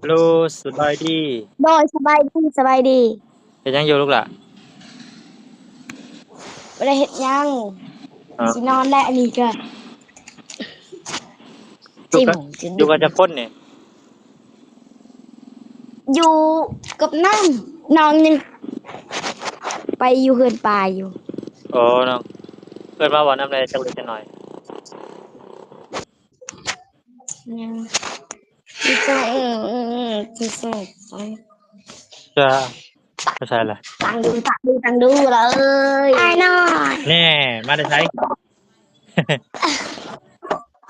ໂລ ສະບາຍດີ. ໂດຍ ສະບາຍດີ ສະບາຍດີ. ເຮັດຫຍັງຢູ່ລູກຫຼ້າ? ບໍ່ໄດ້ເຮັດຫຍັງ. ອ້າວ ຊິນອນແລ້ວ ອັນນີ້ກະ ສີ່ໂມງ ຢູ່ກັນຈັກຄົນນີ້? ຢູ່ກັບນ້ອງ ນ້ອງໜຶ່ງ ໄປຢູ່ເຮືອນປ້າຢູ່. ໂອ້ ນ້ອງ ເພິ່ນມາເວົ້ານຳແດ່ ຈັກເລັກຈັກນ້ອຍ. ຍັງ ຈະໄປໃສລະ? ຕັງດູ ຕັງດູ ຕັງດູເລີຍ ອ້າຍນ້ອຍ. ແນ່ ມາແຕ່ໃສ?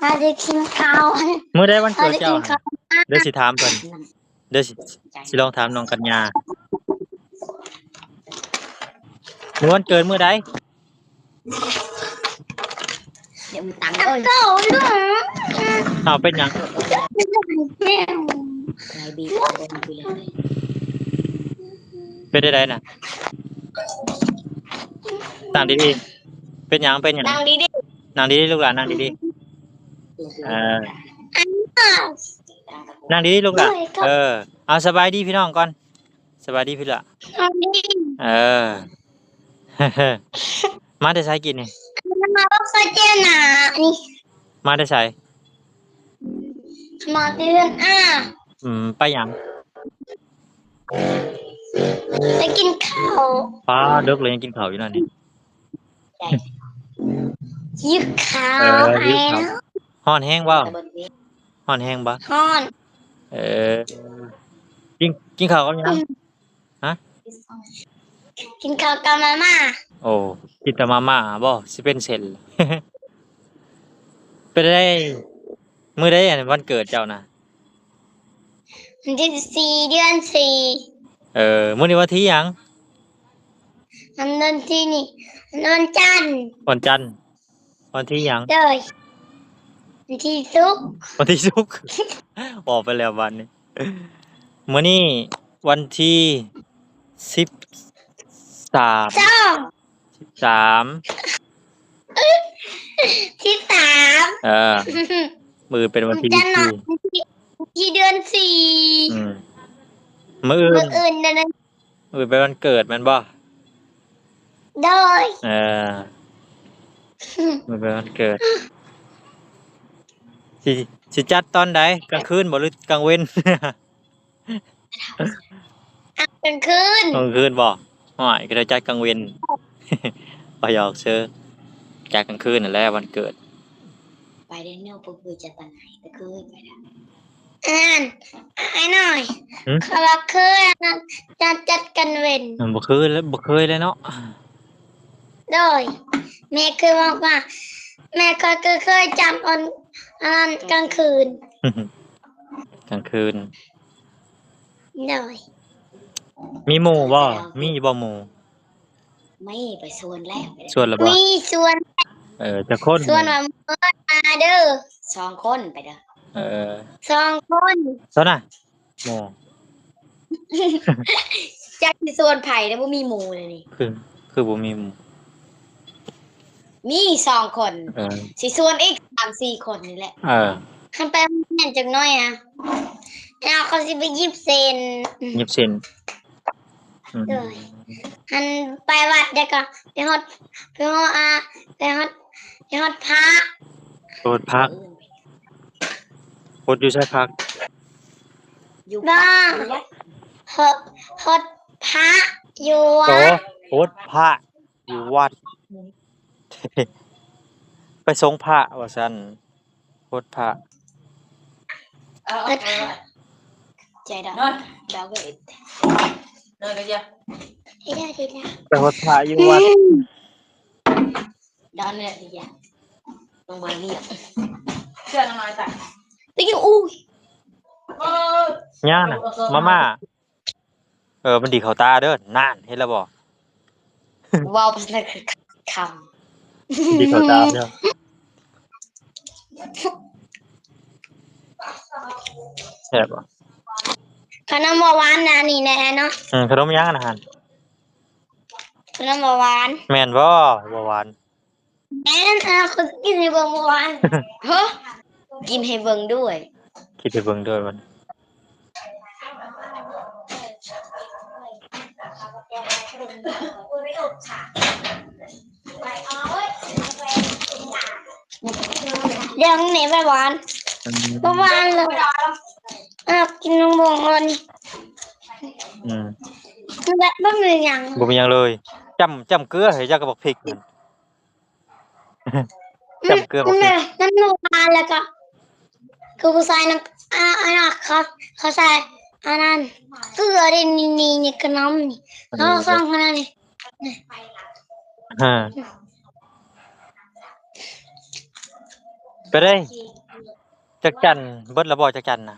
ມາໄດ້ກິນເຂົ້າ. ມື້ໃດວັນເກີດເຈົ້າ? ດຽວຊິຖາມເພິ່ນ ດຽວຊິ ຊິລອງຖາມນ້ອງກັນຍາ. ມື້ວັນເກີດມື້ໃດ? ດຽວມີຕັງເອີຍ. ເອົາ ເປັນຫຍັງ? ເປັນໃດໆນະ? ນັ່ງດີໆ. ເປັນຫຍັງ? ເປັນຫຍັງ? ນັ່ງດີໆ ນັ່ງດີໆ ລູກຫຼານ ນັ່ງດີໆ. ເອີ ນັ່ງດີໆ ລູກຫຼານ. ເອີ ເອົາ ສະບາຍດີພີ່ນ້ອງກ່ອນ. ສະບາຍດີພີ່ຫຼ້າ. ເອີ ມາແຕ່ໃສກີ້ນີ້? ມາບໍ່ຄ່ອຍເຈນະນີ້. ມາແຕ່ໃສ? ມາແຕ່ເຮືອນອ້າ. ອືມ ໄປຫຍັງ? ໄປກິນເຂົ້າ. ປ້າ ເດິກແລ້ວຍັງກິນເຂົ້າຢູ່ນັ້ນນີ້. ຫິວເຂົ້າ. ເອີ ຫິວເຂົ້າ. ຮ້ອນແຮງບໍ່? ຮ້ອນແຮງບໍ່? ຮ້ອນ. ເອີ ກິນ ກິນເຂົ້າກັບຫຍັງ? ຮະ? ກິນເຂົ້າກັບມາມ່າ. ໂອ້ ກິນແຕ່ມາມ່າບໍ່? ຊິເປັນເສັ້ນ. ເປັນໃດ? ມື້ໃດອັນວັນເກີດເຈົ້ານະ? ວັນທີສິບສີ່ ເດືອນສີ່. ເອີ ມື້ນີ້ວັນທີຫຍັງ? ວັນ ວັນທີນີ້ ວັນຈັນ. ວັນຈັນ. ວັນທີຫຍັງ? ໂດຍ ວັນທີສຸກ. ວັນທີສຸກ ອອກໄປແລ້ວບາດນີ້. ມື້ນີ້ວັນທີສິບສາມ. ສອງ ສິບສາມ. ສິບສາມ. ເອີ ມື້ອື່ນເປັນວັນທີ ວັນຈັນເນາະ ສີ່ ວັນທີ ວັນທີເດືອນສີ່. ອືມ ມື້ອື່ນ ມື້ອື່ນນັ້ນ ມື້ອື່ນເປັນວັນເກີດແມ່ນບໍ່? ໂດຍ. ເອີ ມື້ອື່ນເປັນວັນເກີດ. ຊິ ຊິຈັດຕອນໃດ? ກາງຄືນບໍ່ ຫຼືກາງເວັນ? ກາງຄືນ. ກາງຄືນບໍ່? ໂອ້ຍ ກະໄດ້ຈັດກາງເວັນ. ບໍ່ ຫຍອກເຊີ. ຈັດກາງຄືນຫັ້ນແຫຼະວັນເກີດ. ໄປເດ້ເນາະ ບໍ່ຄືຈະຕານໃນ ແຕ່ຄືໄປແລ້ວ. ອັນນັ້ນ ອ້າຍນ້ອຍ. ຫຶ? ຂ້ອຍວ່າຄືອັນນັ້ນ ຈັດ ຈັດກາງເວັນ. ມັນບໍ່ຄື ບໍ່ເຄີຍເລີຍເນາະ. ໂດຍ ແມ່ເຄີຍບອກວ່າ ແມ່ຂ້ອຍກໍເຄີຍຈັດອັນ ອັນນັ້ນກາງຄືນ. ກາງຄືນ. ໂດຍ. ມີໝູ່ບໍ່? ມີຢູ່ບໍ່ໝູ່? ມີ ໄປຊວນແລ້ວ. ຊວນແລ້ວບໍ່? ມີ ຊວນ. ເອີ ຈັກຄົນ? ຊວນວ່າເມີມາເດີ. ສອງຄົນໄປເດີ. ເອີ ສອງຄົນ. ຊວນນະ ໝູ່. ຈັກຊິຊວນໃຜແລ້ວ ບໍ່ມີໝູ່ເລີຍນີ້. ຄື ຄືບໍ່ມີໝູ່? ມີສອງຄົນ. ເອີ ຊິຊວນອີກສາມສີ່ຄົນນີ້ແຫຼະ. ເອີ ຄັນໄປໂຮງຮຽນຈັກໜ້ອຍນະ ເຮົາກໍຊິໄປຫຍິບເສັ້ນ. ຫຍິບເສັ້ນ. ອືມ ໂດຍ. ຄັນໄປວັດແລ້ວກໍໄປຫົດ ໄປຫົດ ອ່າ ໄປຫົດ ໄປຫົດພະ. ໄປຫົດພະ. ຫົດຢູ່ໃສພະ? ຢູ່ ບໍ່ ຫົດ ຫົດພະຢູ່ວັດ. ໂອ້ ຫົດພະຢູ່ວັດ. ໄປສົງພະວ່າຊັ້ນ. ຫົດພະ. ຫົດພະ. ໃຈດອກ. ນອນ ດອກເອີຍ. ນອນກະຢ່າ. ໄປຫົດພະຢູ່ວັດ. ດອນເລີຍຢ່າ. ລົງມານີ້. ເຊື່ອນ້ອຍຕາ. ໄປຢູ່ ອູ້ຍ. ຍ່ານະ ມາມ່າ. ເອີ ມັນດີເຂົ້າຕາເດີ. ນັ້ນ ເຫັນແລ້ວບໍ່? ເວົ້າໄປຊັ້ນຄືຄຳ. ດີເຂົ້າຕາເດີ. ແຊບບໍ່? ຂະໜົມບໍ່ຫວານນະ ອັນນີ້ແນ່ເນາະ. ເອີ ຂະໜົມຫຍັງອັນນັ້ນ? ຂະໜົມບໍ່ຫວານ. ແມ່ນບໍ່? ບໍ່ຫວານ. ແມ່ນ ເອົາ ຂ້ອຍກິນໃຫ້ເບິ່ງເມື່ອວານ. ຮະ? ກິນໃຫ້ເບິ່ງດ້ວຍ. ກິນໃຫ້ເບິ່ງດ້ວຍມັນ. ດຽວນີ້ໄປຫວານ ອືມ ບໍ່ຫວານເລີຍ ອາ ກິນນົມບົງກ່ອນ ອືມ ມັນແບບບໍ່ມີຫຍັງ ບໍ່ມີຫຍັງເລີຍ ຈ້ຳ ຈ້ຳເກືອໃຫ້ຈັກກັບບັກພິກນັ້ນ ຈ້ຳເກືອບັກພິກ ມັນ ມັນນົມຫວານ ແລ້ວກໍ ຄືໃສ່ນ້ຳ ອາ ອັນນັ້ນ ເຂົາ ເຂົາໃສ່ອັນນັ້ນ ເກືອເດ້ ນີ້ ນີ້ ນີ້ ຂະໜົມນີ້ ເອີ ເຮົາສັ່ງຂະໜົມນີ້ ຮະ ໄປເດ້ ຈັກຈັ່ນ ເບິດແລ້ວບໍ່ຈັກຈັ່ນນະ?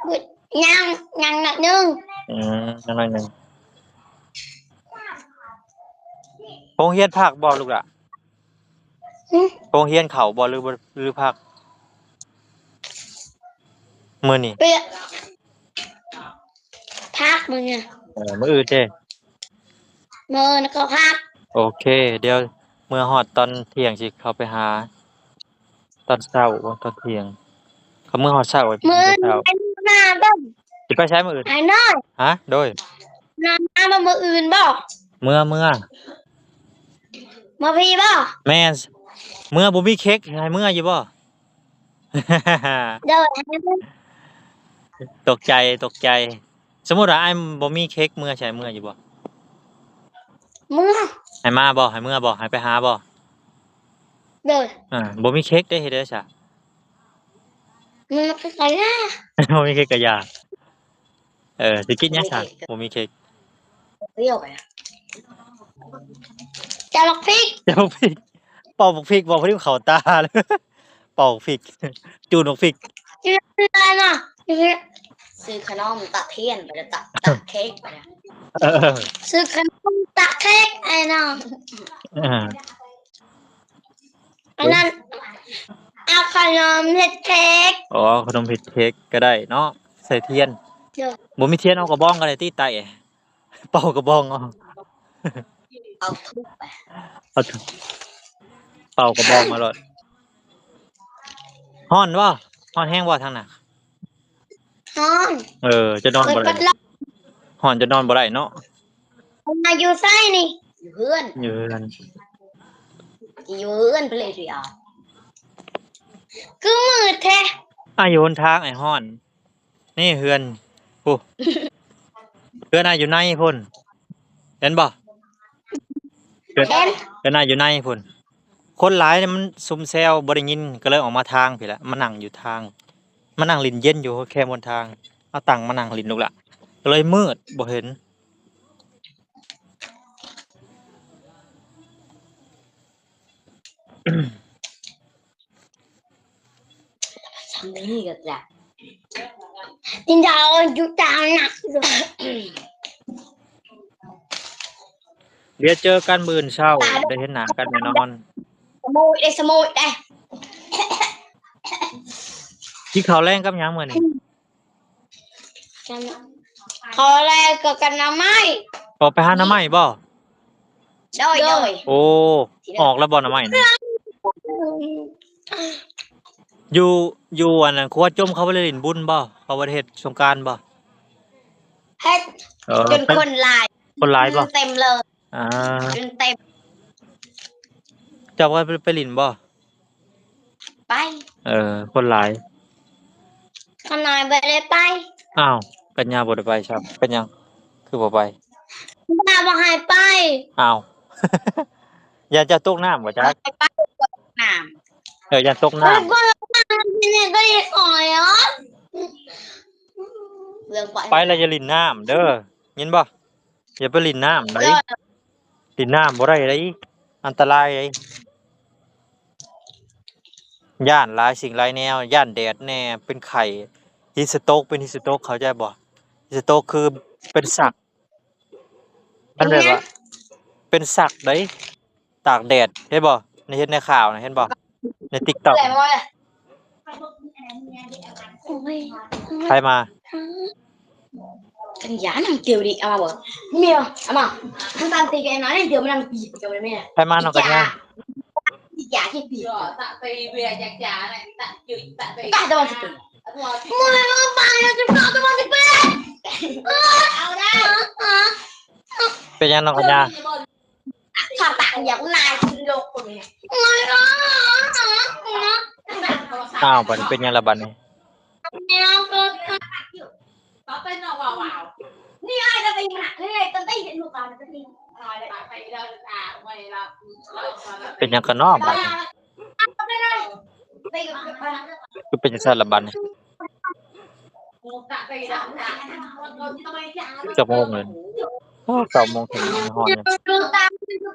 ເບິດ ຍັງ ຍັງໜ້ອຍໜຶ່ງ ອືມ ຍັງໜ້ອຍໜຶ່ງ ໂຮງຮຽນພັກບໍ່ລູກຫຼ້າ? ຫື? ໂຮງຮຽນເຂົ້າບໍ່ ຫຼື ຫຼື ພັກ ມື້ນີ້? ເອີ ພັກມື້ນີ້ ເອີ ມື້ອື່ນເດ້? ມື້ອື່ນກໍພັກ ໂອເຄ ດຽວເມື່ອຮອດຕອນທ່ຽງຊິເຂົ້າໄປຫາ ຕອນເຊົ້າບໍ່ ຕອນທ່ຽງ ເຂົາເມືອຮອດເຊົ້າ ມື້ອື່ນ ເຊົ້າ ໄປນາເບິ່ງ ຊິໄປໃສມື້ອື່ນ? ໄອ້ນ້ອຍ ຮະ ໂດຍ ນາ ນາ ມື້ອື່ນບໍ່? ເມືອ ເມືອ ມາພີ້ບໍ່? ແມ່ນ ເມືອ ບໍ່ມີເຄັກ ໃຫ້ເມືອຢູ່ບໍ່? ໂດຍ ຕົກໃຈ ຕົກໃຈ ສົມມຸດວ່າອ້າຍບໍ່ມີເຄັກ ເມືອໃສ ເມືອຢູ່ບໍ່? ເມືອ ໃຫ້ມາບໍ່? ໃຫ້ເມືອບໍ່? ໃຫ້ໄປຫາບໍ່? ໂດຍ ອ່າ ບໍ່ມີເຄັກເດ້ ເຮັດໄດ້ຊະ? ມັນກໍກະຢາ ບໍ່ມີເຄັກກະຢາ ເອີ ຊິກິນຫຍັງຊະ? ບໍ່ມີເຄັກ ບໍ່ມີເຄັກ ດຽວໄປ ຈະບັກພິກ ຈະບັກພິກ ເປົ່າບັກພິກບໍ່? ພໍດີເຂົ້າຕາ ເປົ່າບັກພິກ ຈູດບັກພິກ ຊື້ຂະໜົມຕະທຽນໄປ ຕະ ຕະເຄັກໄປ ເອີ ຊື້ຂະໜົມຕະເຄັກ ອ້າຍນ້ອງ ເອີ ອັນນັ້ນ ເອົາຂະໜົມເຮັດເຄັກ ອໍ ຂະໜົມເຮັດເຄັກກໍໄດ້ເນາະ ໃສ່ທຽນ ໂດຍ ບໍ່ມີທຽນ ເອົາກະບອງກໍໄດ້ຕິ ໄຕ້ ເປົ່າກະບອງເອົາ ເອົາທຸບໄປ ເອົາທຸບ ເປົ່າກະບອງມາໂລດ ຮ້ອນບໍ່? ຮ້ອນແຮງບໍ່ທາງນັ້ນ? ຮ້ອນ ເອີ ຈະນອນບໍ່ໄດ້ ເປີດພັດລົມ ຮ້ອນຈະນອນບໍ່ໄດ້ເນາະ ມາຢູ່ໃສນີ້? ຢູ່ເຮືອນ ຢູ່ເຮືອນ ຢູ່ເຮືອນເພິ່ນເລີຍ ຄືມືດແທ້ ອ້າຍຢູ່ຫົນທາງ ອ້າຍຮ້ອນ ນີ້ເຮືອນ ໂອ້ ເຮືອນອ້າຍຢູ່ໃນພຸ້ນ ເຫັນບໍ່? ເຮືອນ ເຫັນ ເຮືອນອ້າຍຢູ່ໃນພຸ້ນ ຄົນຫຼາຍ ມັນຊຸມແຊວ ບໍ່ໄດ້ຍິນ ກໍເລີຍອອກມາທາງພີ້ລະ ມານັ່ງຢູ່ທາງ ມານັ່ງຫຼິ້ນເຢັນຢູ່ແຄມຫົນທາງ ເອົາຕັ່ງມານັ່ງຫຼິ້ນລູກຫຼ້າ ກໍເລີຍມືດ ບໍ່ເຫັນ. ດຽວເຈີກັນມື້ອື່ນເຊົ້າ ໄດ້ເຫັນໜ້າກັນແນ່ນອນ ສະມຸຍເດ້ ສະມຸຍເດ້ ກິນເຂົ້າແລງກັບຫຍັງມື້ນີ້? ເຂົ້າແລງກໍກັບໜໍ່ໄມ້ ອອກໄປຫາໜໍ່ໄມ້ບໍ່? ໂດຍ ໂດຍ ໂອ້ ອອກແລ້ວບໍ່ໜໍ່ໄມ້ນະ? ຢູ່ ຢູ່ອັນນັ້ນ ຂົວຈົມ ເຂົາບໍ່ໄດ້ຫຼິ້ນບຸນບໍ່? ເຂົາບໍ່ໄດ້ເຮັດສົງການບໍ່? ເຮັດ ເອີ ຈົນຄົນຫຼາຍ ຄົນຫຼາຍບໍ່? ເຕັມເລີຍ ອ່າ ຈົນເຕັມ ເຈົ້າບໍ່ໄດ້ໄປຫຼິ້ນບໍ່? ໄປ ເອີ ຄົນຫຼາຍ ຂ້ານ້ອຍບໍ່ໄດ້ໄປ ອ້າວ ກັນຍາບໍ່ໄດ້ໄປຊ້ຳ ເປັນຫຍັງຄືບໍ່ໄປ? ຍາບໍ່ໃຫ້ໄປ ອ້າວ ຢ້ານເຈົ້າຕົກນ້ຳບໍ່ຈັກ ບໍ່ໃຫ້ໄປ ຕົກນ້ຳ ເອີ ຢ້ານຕົກນ້ຳ ໄປແລ້ວຢ່າຫຼິ້ນນ້ຳເດີ ຍິນບໍ່? ຢ່າໄປຫຼິ້ນນ້ຳໃດ ເອີ ຫຼິ້ນນ້ຳບໍ່ໄດ້ໃດ ອັນຕະລາຍໃດ ຢ້ານຫຼາຍສິ່ງຫຼາຍແນວ ຢ້ານແດດແດ່ ເປັນໄຂ້ ຮີດສະໂຕກ ເປັນຮີດສະໂຕກ ເຂົ້າໃຈບໍ່? ຮີດສະໂຕກຄືເປັນສັກ ມັນແບບວ່າ ເປັນສັກໃດ ຕາກແດດ ເຫັນບໍ່? ໃນ ເຫັນໃນຂ່າວນະ ເຫັນບໍ່? ໃນຕິກຕັອກ ໂອ້ຍ ໃຜມາ? ກັນຍານັ່ງເຕີວດີ ເອົາມາບໍ່? ເມຍ ເອົາມາ ມັນຕາມຕີກັນນະ ເດີມານັ່ງຕີກັນແມ່ ໃຜມານ້ອງກັນຍາ? ຢາກກິນປີ ຕາຕະວັນຊິເປັນ ເປັນຫຍັງນ້ອງກັນຍາ? ຂ້າຕາກຢາກນາຍຂຶ້ນໂລກຄົນນີ້. ອ້າວ ບັດນີ້ເປັນຫຍັງລະບັດນີ້? ເປັນຫຍັງກັນເນາະບັດນີ້? ຄືເປັນຈັ່ງຊັ້ນລະບັດນີ້? ຈັກໂມງແລ້ວ? ໂອ້ ເກົ້າໂມງເຖິງຮອດແລ້ວ.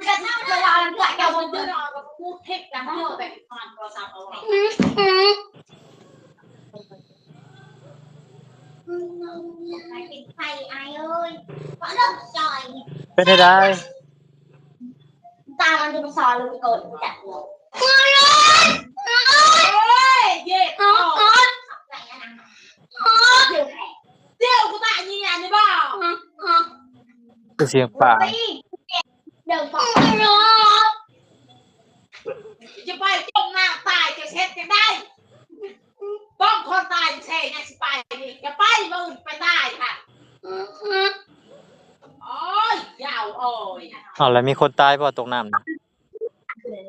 ເປັນຈັ່ງໃດ? ຕາມັນຈະມາຊອນລົງກ່ອນຈັກໂມງ. ຄືສຽງປາ. ຢ່າໄປຈົມນ້ຳຕາຍ ຈະເຮັດຈັ່ງໃດ? ບາງຄົນຕາຍແທ້ ຍັງຊິໄປນີ້ ຢ່າໄປ ມື້ອື່ນໄປຕາຍຫັ້ນ. ໂອ້ຍ ຍາວ ໂອ້ຍ. ເອົາ ແລ້ວມີຄົນຕາຍບໍ່ຕົກນ້ຳນະ?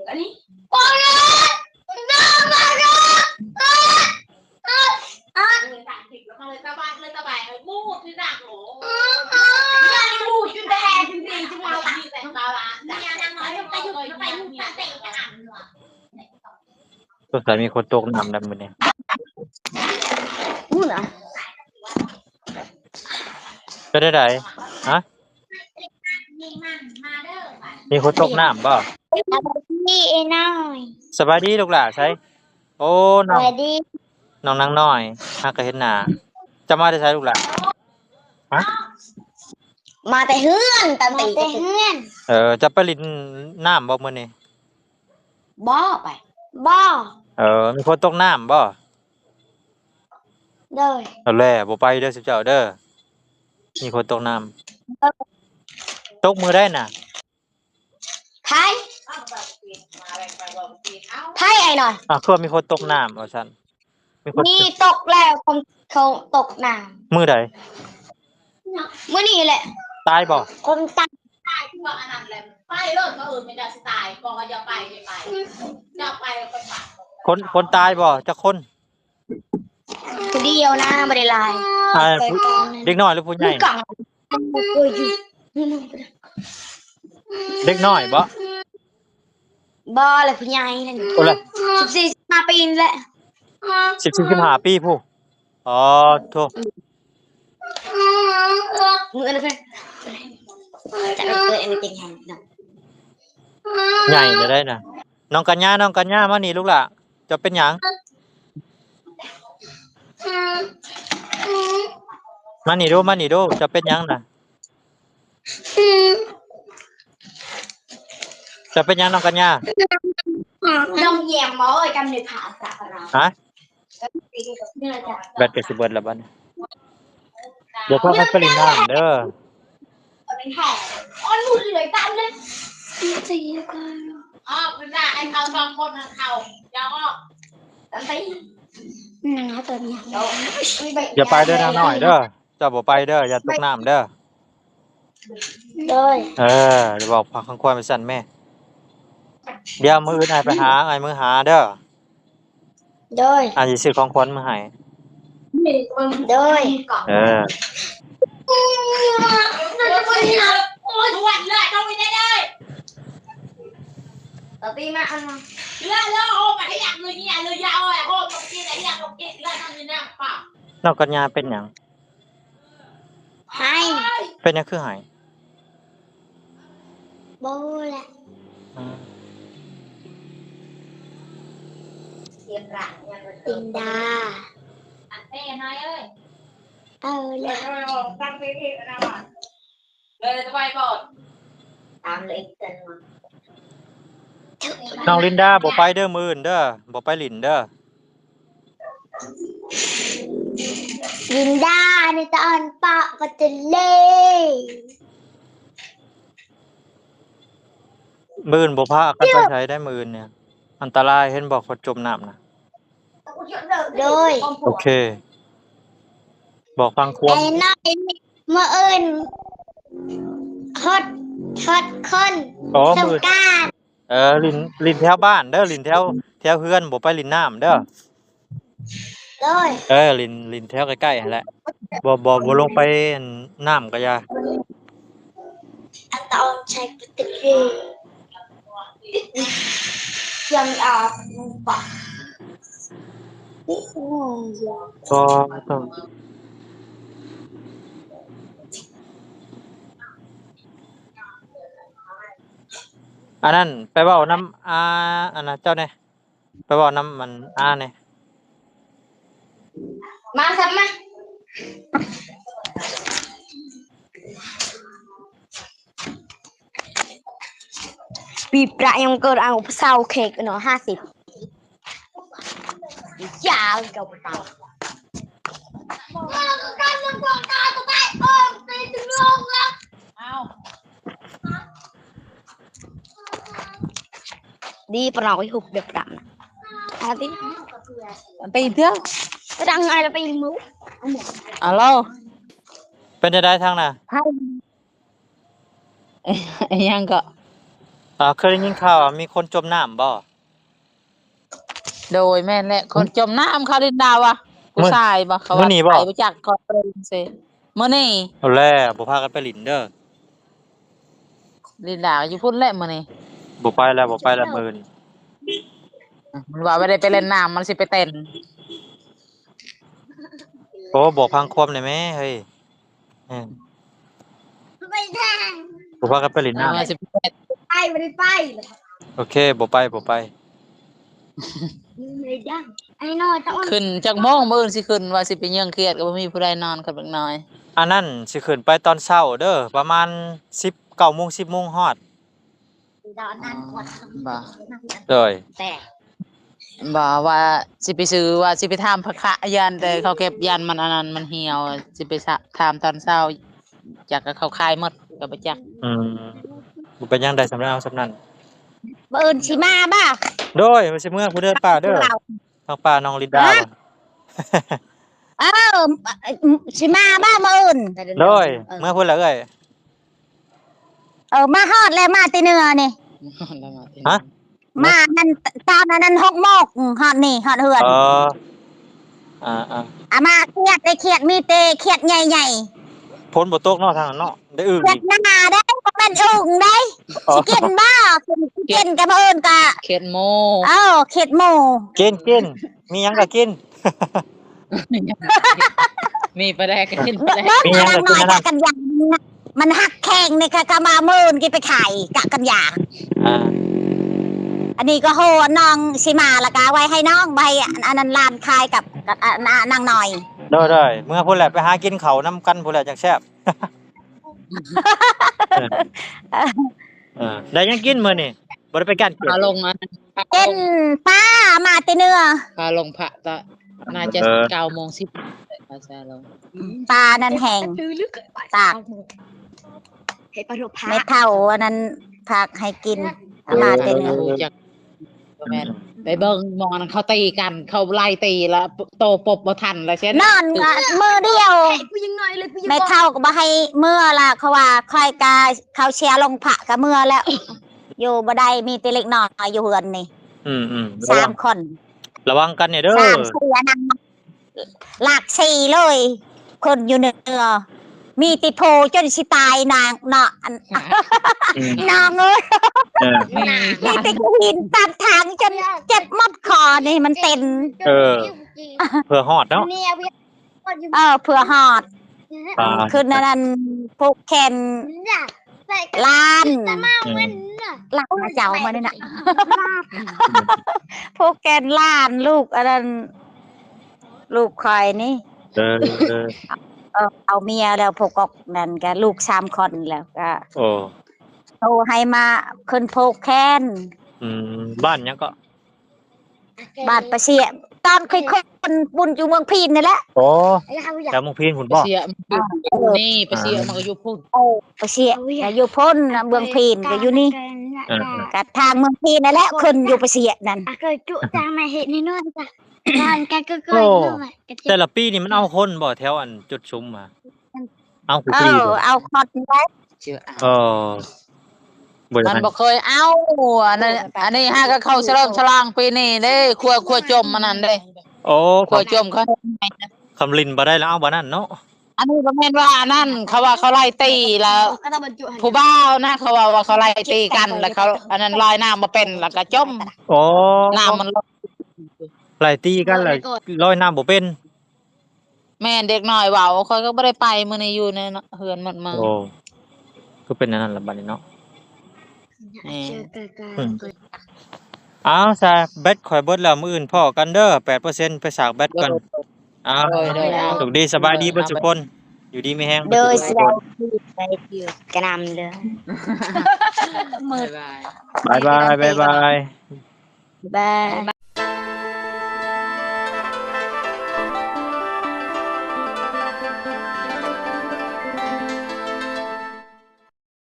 ອັນນີ້ ສົງໄສມີຄົນຕົກນ້ຳແລ້ວມື້ນີ້. ເປັນຈັ່ງໃດ? ຮະ? ມີຄົນຕົກນ້ຳບໍ່? ສະບາຍດີອ້າຍນ້ອຍ. ສະບາຍດີລູກຫຼ້າ. ໃສ? ໂອ້ ນ້ອງ ສະບາຍດີ ນ້ອງນາງນ້ອຍ ຫາກະເຫັນໜ້າ. ເຈົ້າມາແຕ່ໃສລູກຫຼ້າ? ຮະ? ມາແຕ່ເຮືອນ ຕາມ ມາແຕ່ເຮືອນ. ເອີ ເຈົ້າໄປຫຼິ້ນນ້ຳບໍ່ມື້ນີ້? ບໍ່ໄປ. ບໍ່. ເອີ ມີຄົນຕົກນ້ຳບໍ່? ໂດຍ. ເອົາແຫຼະ ບໍ່ໄປເດີຊຸມເຈົ້າເດີ ມີຄົນຕົກນ້ຳ. ໂດຍ. ຕົກມື້ໃດນະ? ໃຜ? ໃຜອ້າຍນ້ອຍ? ອ້າວ ຄືວ່າມີຄົນຕົກນ້ຳວ່າຊັ້ນ. ມີຄົນ ມີຕົກແລ້ວ ຄົນເຂົາຕົກນ້ຳ. ມື້ໃດ? ມື້ນີ້ແຫຼະ. ຕາຍບໍ່? ຄົນຕາຍ ຕາຍຄືວ່າອັນນັ້ນແຫຼະ ໄປໂລດ. ເອີ ແມ່ນເຈົ້າຊິຕາຍ ບອກວ່າຢ່າໄປ ຢ່າໄປ ຢ່າໄປ ຄົນ ຄົນຕາຍບໍ່? ຈັກຄົນ? ຜູ້ດຽວນະ ບໍ່ໄດ້ຫຼາຍ. ອ່າ ເດັກນ້ອຍຫຼືຜູ້ໃຫຍ່? ເດັກນ້ອຍບໍ່? ບໍ່ແຫຼະ ຜູ້ໃຫຍ່ນັ້ນ. ໂອ້ລະ ສິບສີ່ ສິບຫ້າປີນີ້ແຫຼະ. ສິບສີ່ ສິບຫ້າປີພຸ້ນ. ອໍ ໂທ້ ມື້ນັ້ນ ໃຫຍ່ແລ້ວໄດ໋ນະ. ນ້ອງກັນຍາ ນ້ອງກັນຍາ ມານີ້ລູກຫຼ້າ. ເຈົ້າເປັນຫຍັງ? ມານີ້ດູ ມານີ້ດູ ເຈົ້າເປັນຫຍັງນະ? ເຈົ້າເປັນຫຍັງ ນ້ອງກັນຍາ? ນ້ອງຢ້ຽມບໍ່ເອີຍ ກັນໄດ້ຜ່າຕັດເນາະ. ຮະ? ແບັດກະຊິເບິດແລ້ວບັດນີ້. ບໍ່ພາກັນໄປຫຼິ້ນນ້ຳເດີ. ຢ່າໄປເດີນາງນ້ອຍເດີ. ເຈົ້າບໍ່ໄປເດີ ຢ່າຕົກນ້ຳເດີ. ໂດຍ. ເອີ ຢ່າເວົ້າຄວາມຄວາມໄປຊັ້ນແມ່. ດຽວມື້ອື່ນອ້າຍໄປຫາ ອ້າຍມື້ຫາເດີ. ໂດຍ. ອ້າຍຊິຊື້ຂອງຂວັນມາໃຫ້. ໂດຍ. ເອີ. ນ້ອງກັນຍາເປັນຫຍັງ? ໄຫ້. ເປັນຫຍັງຄືໄຫ້? ບໍ່ຮູ້ແຫຼະ. ອືມ. ລິນດາ. ເອີ ແຫຼະ. ນ້ອງລິນດາ ບໍ່ໄປເດີ ມື້ອື່ນເດີ ບໍ່ໄປຫຼິ້ນເດີ. ລິນດາ ອັນນີ້ຕາອ່ອນປະກະເຈເລ. ມື້ອື່ນບໍ່ພາກັນໄປໃສໄດ໋ ມື້ອື່ນນີ້ ອັນຕະລາຍ ເຫັນບໍ່ ຄົນຈົມນ້ຳນະ. ໂດຍ. ໂອເຄ ບອກຟັງຄວາມ. ໄອ້ນ້ອຍ ມື້ອື່ນຮອດ ຮອດຄົນ ອໍ ມື້ ສົງການ ເອີ ຫຼິ້ນ ຫຼິ້ນແຖວບ້ານເດີ ຫຼິ້ນແຖວ ແຖວເຮືອນ ບໍ່ໄປຫຼິ້ນນ້ຳເດີ. ໂດຍ ເອີ ຫຼິ້ນ ຫຼິ້ນແຖວໃກ້ໆຫັ້ນແຫຼະ ບໍ່ ບໍ່ ບໍ່ລົງໄປ ອັນ ນ້ຳກະຢ່າ. ອັນຕະອອນໃຊ້ປະຕູເຮ ຍັງອາບນ້ຳປາ ກໍຕ້ອງ ອັນນັ້ນ ໄປເວົ້ານຳ ອາ ອັນນະ ເຈົ້າແດ່. ໄປເວົ້ານຳມັນອາແດ່. ມາຊະມາ. ປີປະຍັງເກີດເອົາເຊົາເຄັກເນາະ ຫ້າສິບ ຢ່າເຈົ້າໄປຕາຍ. ເອົາ. ດີປະເນາະ ໄປຮຸບເດັກດຳ ອາຕິ ໄປເດີ ໄປດັງອາຍ ໄປໝູ່. ອາໂລ ເປັນຈັ່ງໃດທາງນັ້ນ? ຫຍັງເກາະ? ອາ ເຄີຍໄດ້ຍິນຂ່າວວ່າມີຄົນຈົມນ້ຳບໍ່? ໂດຍ ແມ່ນແຫຼະ ຄົນຈົມນ້ຳ ເຂົາຫຼິ້ນດາວວ່າ ຜູ້ຊາຍບໍ່ ເຂົາວ່າ ມື້ນີ້ບໍ່? ໄປບໍ່ຈັກ ເຂົາເລີຍ ມື້ນີ້ ເອົາແລ້ວ ບໍ່ພາກັນໄປຫຼິ້ນເດີ. ຫຼິ້ນດາວຢູ່ພຸ້ນແຫຼະມື້ນີ້ ບໍ່ໄປແລ້ວ ບໍ່ໄປແລ້ວມື້ອື່ນ. ມັນວ່າບໍ່ໄດ້ໄປຫຼິ້ນນ້ຳ ມັນຊິໄປເຕັ້ນ. ໂອ້ ບໍ່ຟັງຄວາມແດ່ແມ້ເຮີ້ຍ. ເອີ ບໍ່ພາກັນໄປຫຼິ້ນນ້ຳ ເອີ ຊິໄປ ໄປ ບໍ່ໄດ້ໄປ. ໂອເຄ ບໍ່ໄປ ບໍ່ໄປ. ຂຶ້ນຈັກໂມງ? ມື້ອື່ນຊິຂຶ້ນ ວ່າຊິໄປເຍີ້ງຂຽດ ກໍບໍ່ມີຜູ້ໃດນອນກັບເດັກນ້ອຍ. ອັນນັ້ນຊິຂຶ້ນໄປຕອນເຊົ້າເດີ ປະມານສິບ ເກົ້າໂມງ ສິບໂມງຮອດ. ບໍ່ ໂດຍ ແຕ່ ບໍ່ ວ່າຊິໄປຊື້ ວ່າຊິໄປຖາມພະຄະ ຢ້ານແຕ່ເຂົາເກັບ ຢ້ານມັນອັນນັ້ນ ມັນຫ່ຽວ ຊິໄປຖາມຕອນເຊົ້າ ຈັກເຂົາຂາຍໝົດກໍບໍ່ຈັກ. ອືມ ບໍ່ເປັນຫຍັງ ໄດ້ສ່ຳໃດເອົາສ່ຳນັ້ນ. ມື້ອື່ນຊິມາບໍ່? ໂດຍ ວ່າຊິເມືອພຸ້ນເດີປ້າເດີ ທາງປ້ານ້ອງລິນດາ. ເອີ ຊິມາບໍ່ມື້ອື່ນ? ໂດຍ ເອີ ເມືອພຸ້ນລະເອື້ອຍ. ເອີ ມາຮອດແລ້ວ ມາແຕ່ເໜືອນີ້. ຮະ? ມານັ້ນ ຕອນນັ້ນ ຫົກໂມງ ຮອດນີ້ ຮອດເຮືອນ. ເອີ ອາໆ ອາ ມາຂຽດໄດ້ ຂຽດມີແຕ່ຂຽດໃຫຍ່ໆ. ຝົນບໍ່ຕົກເນາະ ທາງນັ້ນເນາະ ໄດ້ອຶ່ງ ຂຽດໜ້າເດ້ ບໍ່ແມ່ນອຶ່ງເດ້. ອໍ ຊິກິນບໍ່? ຊິກິນກໍມື້ອື່ນກໍຂຽດໝູ່. ເອີ ຂຽດໝູ່ ກິນໆ ມີຫຍັງກໍກິນ. ມີປາແດກກໍກິນປາແດກ. ເບິ່ງ ມີຫຍັງກໍກິນ ນາງນ້ອຍ ນາງນ້ອຍ ຈັກກັນຢານ ມັນຫັກແຂງນີ້ ຂ້ອຍກໍວ່າມື້ອື່ນຊິໄປຂາຍຈັກກັນຢານ. ອາ ອັນນີ້ກໍໂຫນ້ອງຊິມາ ແລ້ວກໍເອົາໄວ້ໃຫ້ນ້ອງ ໄວ້ອັນ ອັນນັ້ນຫຼານຂາຍກັບ ກັບ ອາ ນາ ນາງນ້ອຍ. ໂດຍໆ ເມືອພຸ້ນແຫຼະ ໄປຫາກິນເຂົ້ານຳກັນພຸ້ນແຫຼະ ຈັ່ງແຊບ. ເອີ ເອີ ໄດ້ຫຍັງກິນມື້ນີ້? ບໍ່ໄດ້ໄປການກຽດ ປາລົງ ອັນ ກິນປາມາແຕ່ເໜືອ ປາລົງພະຕະ ໜ້າຈະ ເອີ ເກົ້າໂມງ ສິບ ປາຊາລົງ. ປານັ້ນແຫ້ງ ຕາກ ເຮັດປາລົງພະ ແມ່ເຖົ້າອັນນັ້ນພາກໃຫ້ກິນ ເອີ ມາແຕ່ເໜືອ. ຮູ້ຈັກ ບໍ່ແມ່ນ ໄປເບິ່ງໝ່ອງນັ້ນເຂົາຕີກັນ ເຂົາໄລ່ຕີແລ້ວໂຕປົບບໍ່ທັນແລ້ວ ເຊັ່ນ ນອນມື້ດຽວ ແມ່ເຖົ້າກໍບໍ່ໃຫ້ເມືອລະ ເຂົາວ່າຂ້ອຍກະ ເຂົາເສຍລົງພະກະເມືອແລ້ວ ຢູ່ບໍ່ໄດ້ ມີແຕ່ເລັກນ້ອຍຢູ່ເຮືອນນີ້. ອືມໆ ສາມຄົນ ລະວັງກັນແດ່ເດີ ສາມສີ່ ອັນນັ້ນ ຫຼັກສີ່ເລີຍ ຄົນຢູ່ເໜືອ ມີແຕ່ຜູ້ຈົນຊິຕາຍນາງເນາະ ອັນ ອືມ ນ້ອງເອີຍ ເອີ ມີແຕ່ຫີນຕາມທາງຈົນເຈັບໝົດຄໍນີ້ ມັນເຕັນ. ເອີ ເພື່ອຮອດເນາະ ເອີ ເພື່ອຮອດ. ອ່າ ຄືນັ້ນ ອັນ ຜູກແຂນຫຼານ ອືມ ຫຼານເຈົ້າມານີ້ນະ ຜູກແຂນຫຼານ ລູກອັນນັ້ນ ລູກຂ້ອຍນີ້ ເອີ ເອີ ເອົາເມຍແລ້ວ ຜູ້ກອກນັ້ນກະລູກສາມຄົນແລ້ວກະ ໂອ້ ໂທໃຫ້ມາຂຶ້ນຜູກແຂນ. ອືມ ບ້ານຫຍັງເກາະ? ບ້ານປາເຊຍ ຕອນຂ້ອຍຄົນບຸນຢູ່ເມືອງພີນນີ້ແຫຼະ. ໂອ້ ແຖວເມືອງພີນພຸ້ນບໍ່? ປາເຊຍ ອ່າ ນີ້ ປາເຊຍມັນກໍຢູ່ພຸ້ນ. ເອີ ປາເຊຍກໍຢູ່ພຸ້ນນະ ເມືອງພີນກໍຢູ່ນີ້. ເອີ ກະທາງເມືອງພີນນັ້ນແຫຼະ ຂຶ້ນຢູ່ປາເຊຍນັ້ນ. ໂອ້ ແຕ່ລະປີນີ້ມັນເອົາຄົນບໍ່ ແຖວອັນຈຸດຊຸມຫະ? ເອົາ ເອີ ເອົາຄົນໄດ້. ເອີ ບໍ່ຢາກ ມັນ ໃຫ້ ບໍ່ເຄີຍເອົາ ອັນນັ້ນ ອັນນີ້ຫາກໍເຂົ້າສະເຫຼີມສະຫຼອງປີນີ້ເດ້ ຂົວ ຂົວຈົມອັນນັ້ນເດ້ ໂອ້ ຂົວ ຂົວຈົມເຂົາ ຄັນຫຼິ້ນບໍ່ໄດ້ລະເອົາບາດນັ້ນເນາະ ອັນນີ້ບໍ່ແມ່ນວ່າອັນນັ້ນ ເຂົາວ່າເຂົາໄລ່ຕີລະ ຜູ້ບ່າວນະ ເຂົາເວົ້າວ່າເຂົາໄລ່ຕີກັນ ລະເຂົາ ອັນນັ້ນລອຍນ້ຳບໍ່ເປັນ ລະກໍຈົມ ໂອ້ ນ້ຳມັນ ໄລ່ຕີກັນລະລອຍນ້ຳບໍ່ເປັນ. ແມ່ນ ເດັກນ້ອຍເວົ້າ ຂ້ອຍກໍບໍ່ໄດ້ໄປ ມື້ນີ້ຢູ່ໃນເຮືອນໝົດມື້. ໂອ້ ຄືເປັນອັນນັ້ນລະບັດນີ້ເນາະ. ແມ່ນ ອືມ ເອົາຊະ ແບັດຂ້ອຍເບິດແລ້ວ ມື້ອື່ນພໍ້ກັນເດີ ແປດເປີເຊັນ ໄປສາກແບັດກ່ອນ. ເອົາ ໂດຍ ໂດຍ ເອົາ ໂຊກດີ ສະບາຍດີເບິດສູ່ຄົນ ຢູ່ດີມີແຮງ ໂດຍ ເບິດສູ່ຄົນ ສະບາຍດີ ກະນຳເດີ ບາຍບາຍ ບາຍບາຍ ບາຍບາຍ.